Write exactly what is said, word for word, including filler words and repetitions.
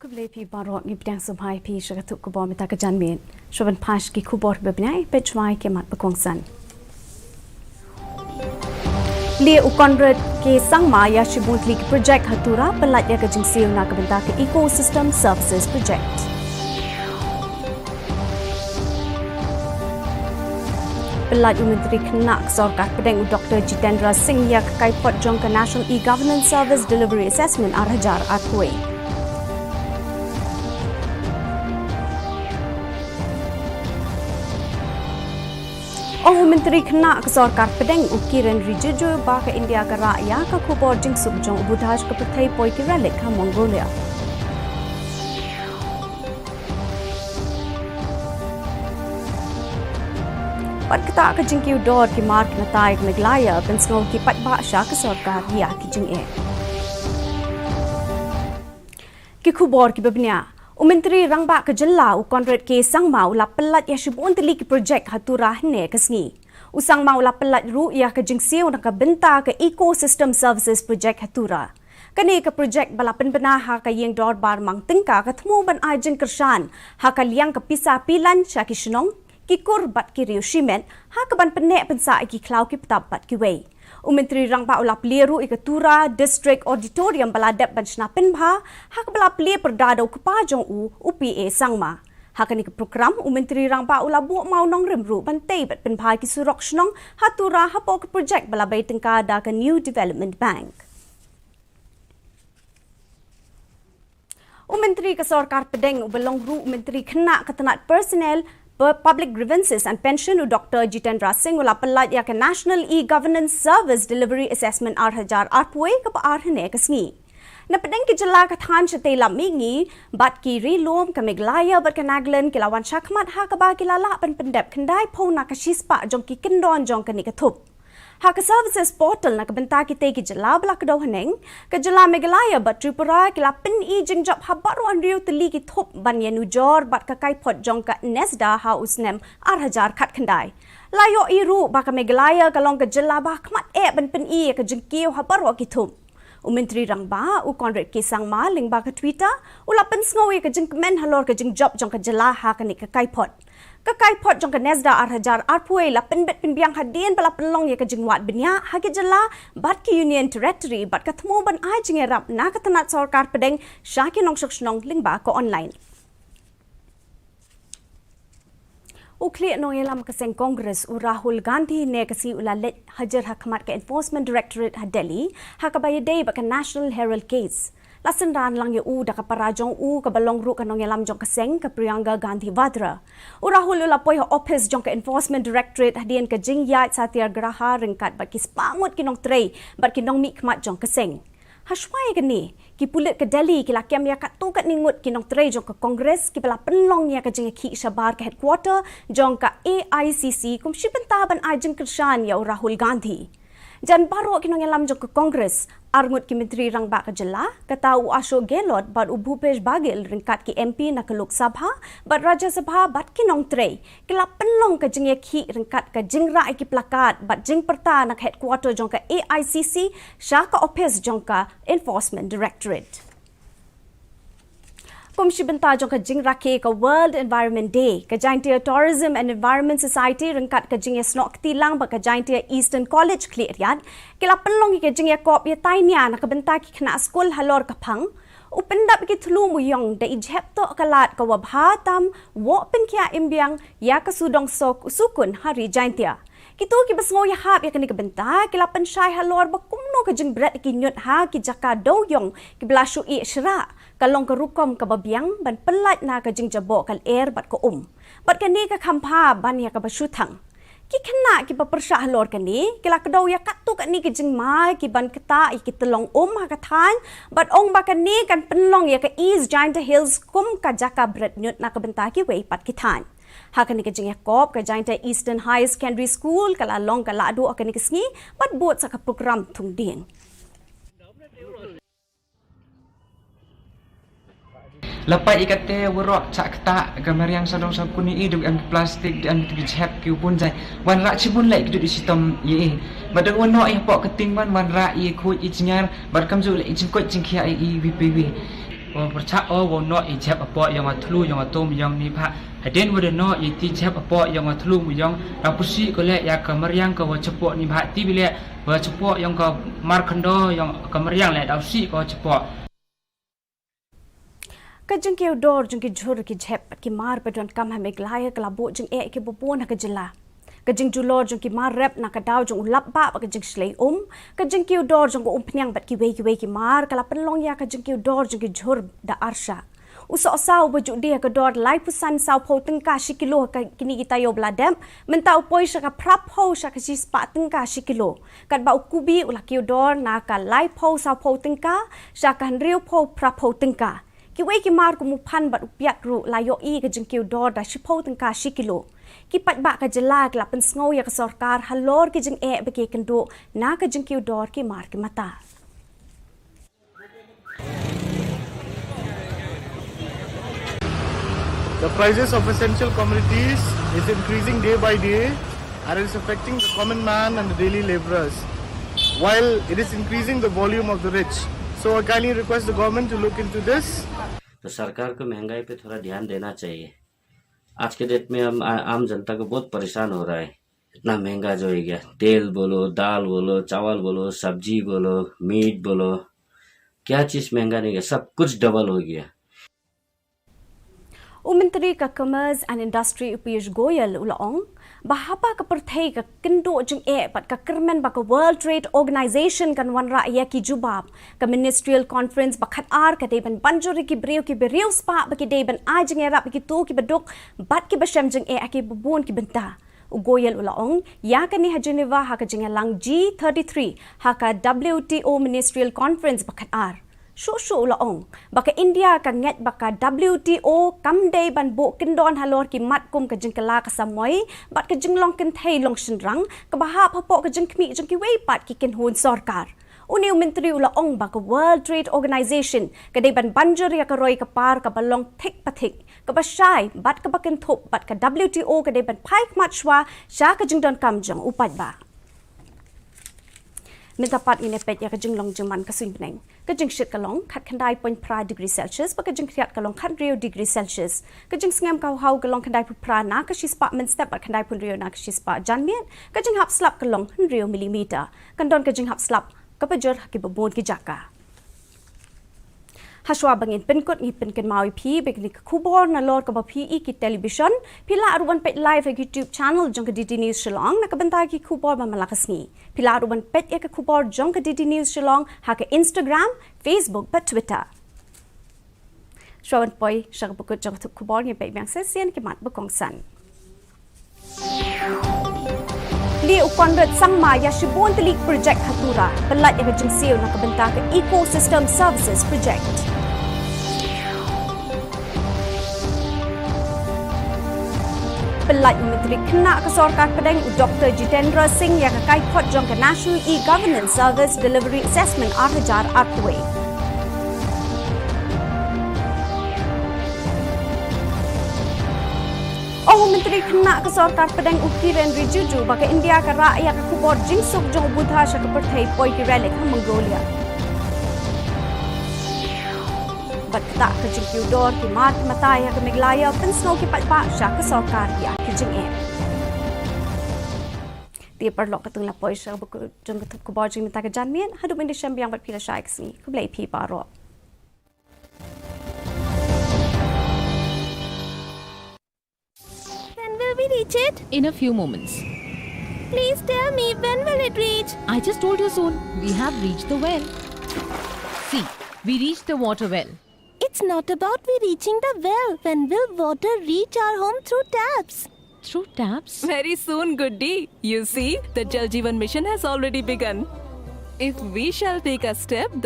Khublei phi baroh, ngi pdiang sngewbha ïa phi sha ka thuk khubor mynta ka janmiet. Shuwa ban phai sha ki khubor ba bniah, peit shuwa ïa ki mat ba kongsan. Plie u Conrad K Sangma ïa shibun tylli ki project ha Tura, pyllait ïa ka jingsiew na ka bynta ka Ecosystem Services Project. Pyllait u Myntri Khynnah ka Sorkar Pdeng u Doktor Jitendra Singh ïa ka kaiphod jong ka National E-Governance Service Delivery Assessment ar hajar arphew. Ong u Myntri Khynnah ka Sorkar Pdeng u Kiren Rijiju ba ka India ka rah ïa ka khubor jingsuk jong u Buddha sha ka pyrthei poi ki relic ha Mongolia. Bad kata ka jingkiew dor ki mar ki nata ïa ka Meghalaya, pynsngew ki paidbah sha ka sorkar ïa ki jingeh. Ki khubor kiba bniah. U Myntri Rangbah ka Jylla u Conrad K Sangma u la pyllait ïa shibun tylli ki project ha Tura hynne ka sngi. U Sangma u la pyllait ruh ïa ka jingsiew na ka bynta ka Ecosystem Services Project ha Tura. Kane ka project ba la pynbna ha ka ïing dorbar mang tyngka ka thmu ban ai jingkyrshan ha ka liang ka pisa pilan sha ki shnong, ki kur bad ki riew shimet, ha kaban pynneh pynsah ïa ki khlaw ki btap bad kiwei. U Myntri Rangbah u la plie ruh ïa ka Tura District Auditorium ba la dep ban shna pynbha, ha kaba la plie pyrda da u kpa jong u, u P A Sangma. Ha kane ka program, u Myntri Rangbah u la buh mawnongrim ruh ban tei bad pynbha ïa ki surok shnong ha Tura hapoh ka project ba la bei tyngka da ka New Development Bank. U Myntri ka Sorkar Pdeng uba long ruh u Myntri Khynnah ka tnat Personnel, Pu-, Public Grievances and Pension u Doktor Jitendra Singh u la pyllait ïa ka National E-Governance Service Delivery Assessment ar hajar arphew kaba ar hynne ka sngi. Na pdeng ki jylla ka thaiñ shatei lam mihngi bad ki ri lum, ka Meghalaya bad ka Nagaland ki la wan shakhmat ha kaba ki la lah ban pyndep khyndai phew na ka shispah jong ki kyndon jong kane ka thup. Ha ka services portal na ka bynta kitei ki jylla ba la kdew haneng, ka jylla Meghalaya bad Tripura ki la pyni jingjop ha baroh hynriew tylli ki thup ban ïanujor bad ka kaiphod jong ka NESDA ha u snem ar hajar khatkhyndai. La ïohi ruh ba ka Meghalaya ka long ka jylla ba khmat eh ban pyni ïa ka jingkiew ha baroh ki thup. U Myntri Rangbah, u Conrad K Sangma, lyngba ka Twitter, u la pynsngew ïa ka jingkmen halor ka jingjop jong ka jylla ha kane ka kaiphod. Ka kaiphod jong ka NESDA ar hajar arphew la pynbit pynbiang hadien ba la pynlong ïa ka jingwad bniah ha ki jylla bad ki Union Territory bad ka thmu ban ai jingïarap na ka tnat Sorkar Pdeng sha ki nongshong shnong lyngba ka online. U khlieh nongïalam ka seng Congress u Rahul Gandhi hynne ka sngi u la leit hajir ha khmat ka Enforcement Directorate ha Delhi, ha kaba ïadei bad ka National Herald case. La synran lang ïa u da ka para jong u kaba long ruh ka nongïalam jong ka seng, ka Priyanka Gandhi Vadra. U Rahul u la poi ha ophis jong ka Enforcement Directorate hadien ka jingïaid satyagraha ryngkat bad ki spah ngut ki nongtrei bad ki nongmihkhmat jong ka seng. Hashwa ïa kane, ki pulit ka Delhi ki la kem ïa katto katne ngut ki nongtrei jong ka Congress kiba la pynlong ïa ka jingïakhih shabar ka headquarter jong ka A I C C kum shi bynta ban ai jingkyrshan ïa u Rahul Gandhi. Jan baroh ki nongïalam jong ka Congress, ar ngut ki Myntri Rangbah ka jylla, kata u Ashok Gehlot bad u Bhupesh Baghel ryngkat ki M P na ka Lok Sabha bad Rajya Sabha bad ki nongtrei, ki la pynlong ka jingïakhih ryngkat ka jingrah ïa ki plakat bad jingpyrta na ka headquarter jong ka A I C C sha ka ophis jong ka Enforcement Directorate. Kum shi bynta jong ka jingrakhe ka World Environment Day, ka Jaintia Tourism and Environment Society ryngkat ka jingïasnoh kti lang bad ka Jaintia Eastern College Khliehriat, ki la pynlong ïa ka jingïakop ïatai nia na ka bynta ki khynnah skul halor ka phang, u pyndap ïa ki thlu muïong da i jhep toh ka lad ka wa bha tam, woh pynkhiah im biang ïa ka sudong sok sukun ha ri Jaintia. Kito kiba sngew ïahap ïa kane ka bynta ki la pynshai halor ba kumno ka jingbret ïa ki ñiut ha ki jaka dewïong kiba la shu ïeh shrah ka long ka rukom kaba biang ban pyllait na ka jingjaboh ka lyer bad ka um. Bad kane ka kham bha ban ïa kaba shu thang. Ki khynnah kiba pyrshah halor kane ki la kdew ïa katto katne ki jingma ki ban ktah ïa ki tyllong um ha ka thaiñ, bad ong ba kane kan pynlong ïa ka East Jaintia Hills kum ka jaka bret ñiut na ka bynta kiwei pat ki thaiñ. Ha kane ka jingïakop, ka Jaintia Eastern Higher Secondary School ka la long ka lahduh ha kane ka sngi bad bud sa ka program thung dieng. La pait ïa kata waroh, chah ktah ka mariang sawdong sawkun ïa i, da em ki plastik, da em ki jhep, ki u bun jait. Wanrah shibun leh ki jut i shitom ïa i. Bad da u noh ïa hapoh ka ting wan, wanrah ïa i khuid i jynjar bad kumjuh leh i jingkoit jingkhiah ïa i iwei pa iwei. Wa pyrchah o wa noh i jhep apoh yong a thlu yong a tum yong ni bha. Hadien wa da noh i ti jhep apoh yong a thlu mu yong, da pusi ko le ya ka mariang ka wa chapoh ni bha ti bile wa chapoh yong ka mar khando yong ka mariang le da usi ko chapoh. Ka jingkiew dor jong ki jhur ki jhep bad ki mar ba don kam ha Meghalaya ka la buh jingeh ki bubun ha ka jylla. Ka jingjulor jong ki mar rep na ka daw jong u lap bah bad ka jingshlei um, ka jingkiew dor jong ka umphniang bad kiwei kiwei ki mar ka la pynlong ïa ka jingkiew dor jong ki jhur da arshah. U sohsa uba ju die ha ka dor laiphew san sawphew tyngka shi kilo ha ka kine ki taïew ba la dep, mynta u poi sha ka phraphew sha ka shispah tyngka shi kilo. Katba u kubi u la kiew dor na ka laiphew sawphew tyngka sha ka hynriewphew phraphew tyngka. Kiwei ki mar kum u phan bad u piat ruh la ïohi ka jingkiew dor da shiphew tyngka shi kilo. Ki paidbah ka jylla ki la pynsngew ïa ka sorkar halor ki jingeh ba ki kynduh na ka jingkiew dor ki mar ki mata. The prices of essential commodities is increasing day by day and it's affecting the common man and the daily laborers. While it is increasing the volume of the rich. So I kindly request the government to look into this. तो सरकार को महंगाई पे थोड़ा ध्यान देना चाहिए। आज के डेट में हम आ-, आम जनता को बहुत परेशान हो रहा है। इतना महंगा जो हो गया, तेल बोलो, दाल बोलो, चावल बोलो, सब्जी बोलो, मीट बोलो, क्या चीज महंगा नहीं गया, सब कुछ डबल हो गया। U Myntri ka Commerce and Industry u Piyush Goyal u la ong ba haba ka pyrthei ka kynduh jingeh bad ka kyrmen ba ka World Trade Organization kan wanrah ïa ki jubab, ka Ministerial Conference ba khatar ka dei ban ban jur ïa ki briew ki briew spah ba ki dei ban ai jingïarap ïa kito kiba duk bad kiba shem jingeh ha ki bun ki bynta. U Goyal u la ong ïa kane ha Geneva ha ka jingïalang G thirty-three ha ka W T O Ministerial Conference ba khatar. Shuh shuh u la ong ba ka India ka ngeit ba ka W T O kam dei ban buh kyndon halor ki mat kum ka jingkylla ka samoi bad ka jinglong kynthei long shynrang kaba hap hapoh ka jingkhmih jong kiwei pat ki kynhun sorkar. Une u Myntri u la ong ba ka World Trade Organization ka dei ban ban jur ïa ka roi ka par kaba long thik pa thik, kaba shai bad kaba kynthup bad ka W T O ka dei ban phai khmat shuwa sha ka jingdonkam jong u paidbah. Mynta pat ngin ïa peit ïa ka jinglong jingman ka suiñ bneng. Ka jingshit ka long khatkhyndai point phra degree Celsius bad ka jingkhriat ka long khathynriew degree Celsius. Ka jingsngem ka haw ka long khyndaiphew phra na ka shispah mynstep bad khyndaiphew hynriew na ka shispah janmiet. Ka jinghap slap ka long hynriew millimeter. Kan don ka jinghap slap kaba jur ha kiba bun ki jaka. Hashwa ba ngin pynkut ngi pynkynmaw ïa phi ba kine ki khubor nalor kaba phi i ki television, phi lah ruh ban peit live ha YouTube channel jong ka D D News Shillong na ka bynta ki khubor ba man la ka sngi. Phi lah ruh ban peit ïa ka khubor jong ka D D News Shillong ha ka Instagram, Facebook bad Twitter. Shuwa ban poi sha kaba kut jong ka thup khubor ngin peit biang sa shisien ki mat ba kongsan. Lieh u Conrad Sangma ïa shibun tylli ki project ha Tura, pyllait ïa ka jingsiew na ka bynta ka Ecosystem Services Project. Pyllait u Myntri Khynnah ka Sorkar Pdeng u Doctor Jitendra Singh ïa ka kaiphod jong ka National E-Governance Service Delivery Assessment ar hajar arphew wei. Ong u Myntri Khynnah ka Sorkar Pdeng u Kiren Rijiju ba ka India ka rah ïa ka khubor jingsuk jong u Buddha sha ka pyrthei poi ki relic ha Mongolia. Bad kata ka jingkiew dor ki mar ki mata ïa ka Meghalaya, pynsngew ki paidbah sha ka sorkar ïa ki jingeh. Te paralok, katto ngi la poi sha kaba kut jong ka thup khubor jong mynta ka janmiet, haduh ban ïashem biang bad phi lashai ka sngi. Khublei phi baroh. When will we reach it? In a few moments. Please tell me, when will it reach? I just told you soon. We have reached the well. See, we reached the water well. It's not about we reaching the well. When will water reach our home through taps? Through taps? Very soon, Goody. You see, the Jal Jeevan Mission has already begun. If we shall take a step, the